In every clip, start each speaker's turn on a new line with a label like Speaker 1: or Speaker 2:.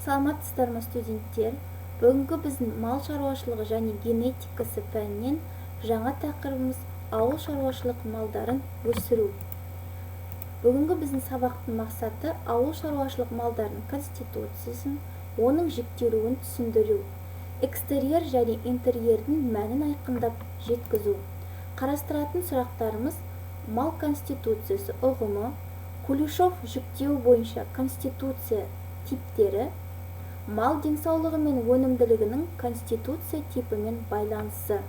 Speaker 1: Саламатсыздар ма, студенттер! Бүгінгі біздің мал шаруашылығы және генетикасы пәнінен жаңа тақырыбымыз: ауыл шаруашылық малдарын өсіру. Бүгінгі біздің сабақтың мақсаты: ауыл шаруашылық малдарының конституциясын, оның жіктелуін түсіндіру, экстерьер және интерьердің мәнін айқындап жеткізу. Қарастыратын сұрақтарымыз: мал конституциясы ұғымы, Кулешов жіктеуі бойынша конституция типтері, мал денсаулығы мен өнімділігінің конституция типімен байланысы.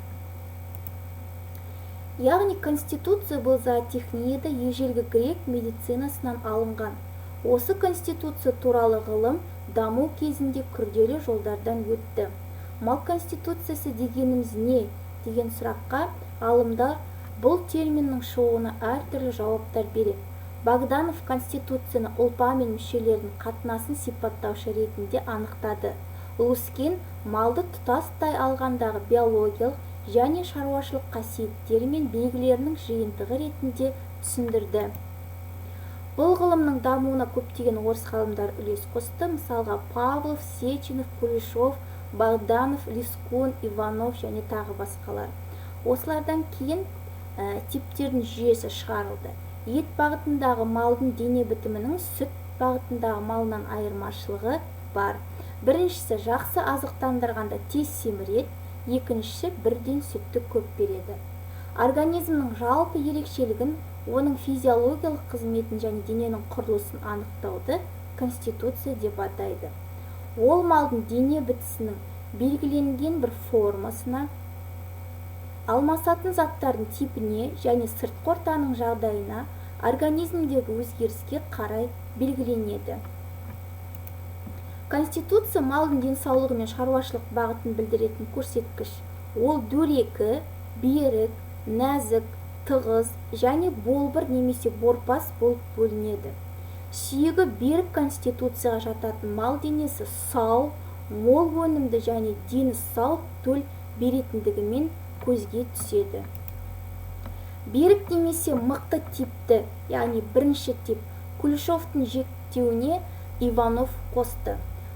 Speaker 1: Яғни конституция бұл зоотехнияда ежелгі грек медицинасынан алынған. Осы конституция туралы ғылым даму кезінде күрделі жолдардан өтті. Мал конституциясы дегеніміз не деген сұраққа ғалымдар бұл терминнің шығуына әртүрлі жауаптар береді. Богданов конституцияны ұлпа мен мүшелердің қатынасын сипаттаушы ретінде анықтады. Лускин малды тұтастай алғандағы биологиялық және шаруашылық қасиеттері мен белгілерінің жиынтығы ретінде түсіндірді. Бұл ғылымның дамуына көптеген орыс ғалымдары үлес қосты. Мысалға, Павлов, Сеченов, Кулешов, Богданов, Лискун, Иванов және тағы басқалар. Осылардан кейін типтердің жүйесі шығарылды. Ет бағытындағы малдың дене бітімінің сүт бағытындағы малынан айырмашылығы бар. Біріншісі, жақсы азықтандырғанда тез семіреді, екіншісі, бірден сүтті көп береді. Организмнің жалпы ерекшелігін, оның физиологиялық қызметін және дененің құрылысын анықтауды конституция деп атайды. Ол малдың дене бітісінің белгіленген бір формасына, алмасатын заттардың типіне және сыртқы ортаның жағдайына, организмдегі өзгеріске қарай белгіленеді. Конституция малдың денсаулығы мен шаруашылық бағытын білдіретін көрсеткіш. Ол дөрекі, берік, нәзік, тығыз және болбыр немесе борпас болып бөлінеді. Сүйегі берік конституцияға жататын мал денесі сау, мол өнімді және дені сау төл беретіндігімен көзге түседі. Берік немесе мықты типті, яғни бірінші тип, Кулешовтың жіктеуіне Иванов қосты.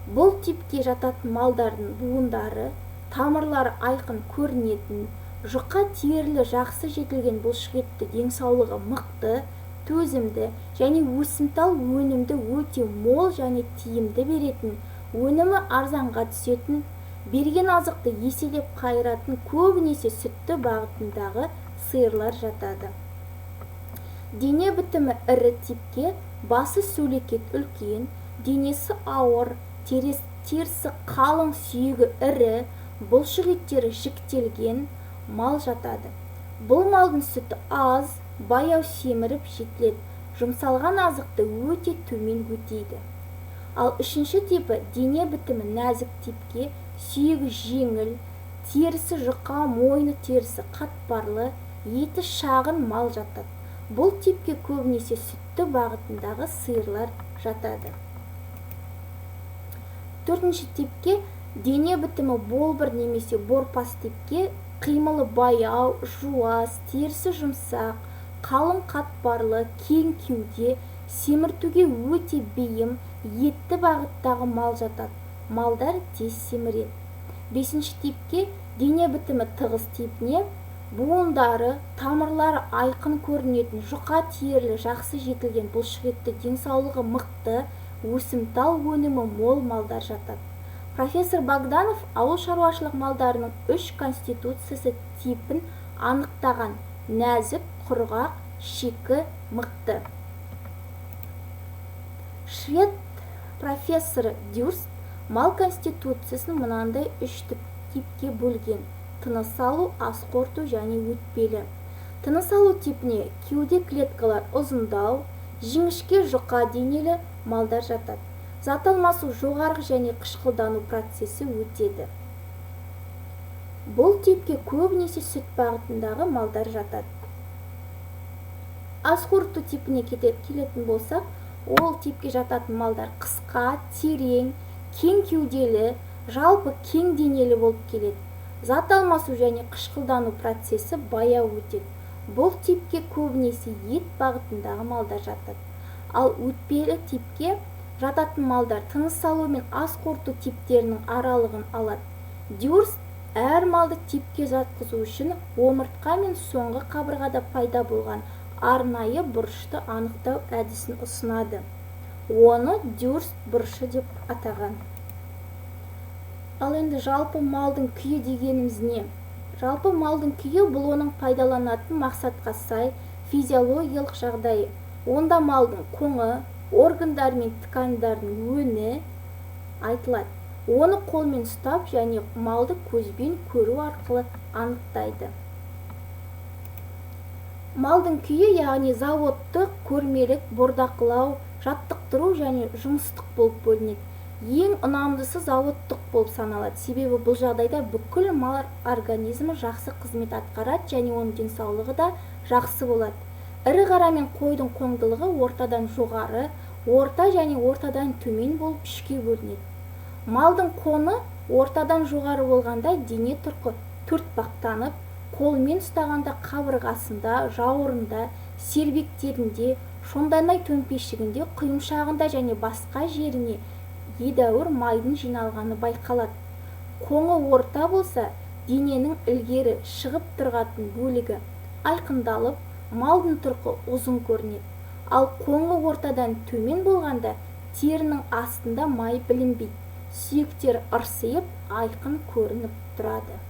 Speaker 1: Бұл типке жататын малдардың буындары, тамырлары айқын көрінетін, жұқа терілі, жақсы жетілген бұлшықетті, денсаулығы мықты, төзімді және өсімтал өнімді өте мол және тиімді беретін, өнімі арзанға түсетін, берген азықты еселеп қайыратын, көбінесе сүтті бағытындағы сиырлар жатады. Дене бітімі ірі типке басы сөлекет үлкен, денесі ауыр, терісі қалың, сүйегі ірі, бұлшық еттері жіктелген мал жатады. Бұл малдың сүті аз, баяу семіріп жетіледі, жұмсалған азықты өте төмен өтейді. Ал үшінші типі, дене бітімі нәзік типке сүйегі жеңіл, терісі жұқа, мойны терісі қатпарлы, еті шағын мал жатады. Бұл типке көбінесе сүтті бағытындағы сиырлар жатады. Төртінші типке, дене бітімі болбыр немесе борпас типке қимылы баяу, жуас, терісі жұмсақ, қалың қатпарлы, кең кеуде, семіртуге өте бейім, етті бағыттағы мал жатады. Малдар тез семіреді. Бесінші типке, дене бітімі тығыз типіне буындары, тамырлары айқын көрінетін, жұқа терілі, жақсы жетілген бұлшықетті, денсаулығы мықты, өсімтал өнімі мол малдар жатады. Профессор Богданов ауыл шаруашылық малдарының үш конституциясы типін анықтаған: нәзік, құрғақ, шикі, мықты. Швед профессоры Дюрст мал конституциясын мынандай үш типке бөлген: тыныс алу, ас қорыту және өтпелі. Тыныс алу типіне кеуде клеткалар ұзындау, жіңішке, жұқа денелі малдар жатады. Зат алмасу жоғарғы және қышқылдану процесі өтеді. Бұл типке көбінесе сүт бағытындағы малдар жатады. Ас қорыту типіне келетін болсақ, ол типке жататын малдар қысқа, терең, кең кеуделі, жалпы кең денелі болып келеді. Зат алмасу және қышқылдану процесі баяу өтеді. Бұл типке көбінесе ет бағытындағы малдар жатады. Ал өтпелі типке жататын малдар тыныс алу мен ас қорыту типтерінің аралығын алады. Дюрст әр малды типке жатқызу үшін омыртқа мен соңғы қабырғада пайда болған арнайы бұрышты анықтау әдісін ұсынады. Оны Дюрст бұрышы деп атаған. Ал енді жалпы малдың күйі дегеніміз не? Жалпы малдың күйі бұл оның пайдаланатын мақсатқа сай физиологиялық жағдайы. Онда малдың қоңы, органдары мен тканьдардың өңі айтылады. Оны қолмен ұстап және малды көзбен көру арқылы анықтайды. Малдың күйі, яғни заводтық, көрмелік, бордақылау, жаттықтыру және жұмыстық болып бөлінеді. Ең ұнамдысы заводтық болып саналады, себебі бұл жағдайда бүкіл мал организмі жақсы қызмет атқарады және оның денсаулығы да жақсы болады. Ірі қара мен қойдың қоңдылығы ортадан жоғары, орта және ортадан төмен болып үшке бөлінеді. Малдың қоны ортадан жоғары болғанда дене тұрқы төртбақтанып, қолмен ұстағанда қабырғасында, жауырында, сербектерінде, шонданай төмпешігінде, құйымшағында және басқа жеріне едәуір майдың жиналғаны байқалады. Қоңы орта болса, дененің ілгері шығып тұратын бөлігі айқындалып, малдың тұрқы ұзын көрінеді. Ал қоңы ортадан төмен болғанда терінің астында май білінбейді, сүйектер ырсиып, айқын көрініп тұрады.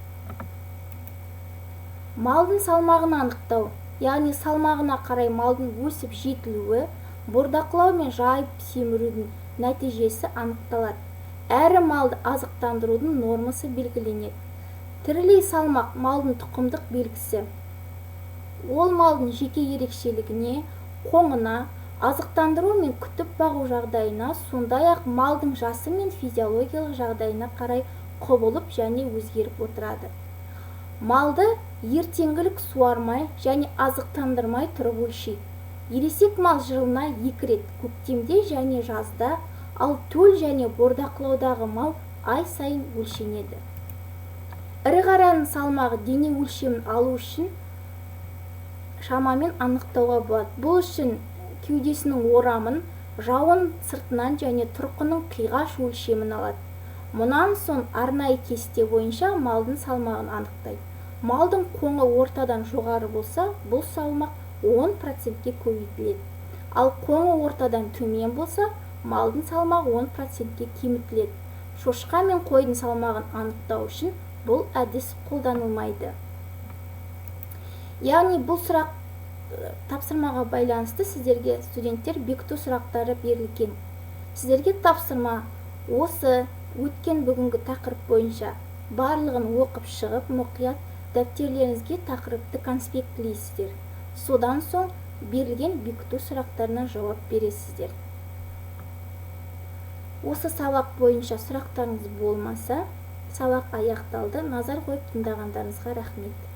Speaker 1: Малдың салмағын анықтау, яғни салмағына қарай малдың өсіп жетілуі, бордақылау мен жайып семірудің нәтижесі анықталады. Әрі малды азықтандырудың нормасы белгіленеді. Тірілей салмақ малдың тұқымдық белгісі. Ол малдың жеке ерекшелігіне, қоңына, азықтандыру мен күтіп бағу жағдайына, сондай-ақ малдың жасы мен физиологиялық жағдайына қарай құбылып және өзгеріп отырады. Малды ертеңгілік суармай және азықтандырмай тұрып өлшейді. Ересек мал жылына 2 рет, көктемде және жазда, ал төл және бордақылаудағы мал ай сайын өлшенеді. Ірі қараның салмағы дене өлшемін алу үшін шамамен анықтауға болады. Бұл үшін кеудесінің орамын, жауын сыртынан және тұрқының қиғаш өлшемін алады. Мұнан соң арнайы кесте бойынша малдың салмағын анықтайды. Малдың қоңы ортадан жоғары болса, бұл салмақ 10%-ке көбейтіледі. Ал қоңы ортадан төмен болса, малдың салмағы 10%-ке кемітіледі. Шошқа мен қойдың салмағын анықтау үшін бұл әдіс қолданылмайды. Яғни бұл сұрақ тапсырмаға байланысты сіздерге студенттер бекіту сұрақтары берілген. Сіздерге тапсырма осы өткен бүгінгі тақырып бойынша барлығын оқып шығып, мұқият дәптерлеріңізге тақырыпты конспектілейсіздер. Содан соң берілген бекіту сұрақтарына жауап бересіздер. Осы сабақ бойынша сұрақтарыңыз болмаса, сабақ аяқталды. Назар қойып тыңдағандарыңызға рахмет.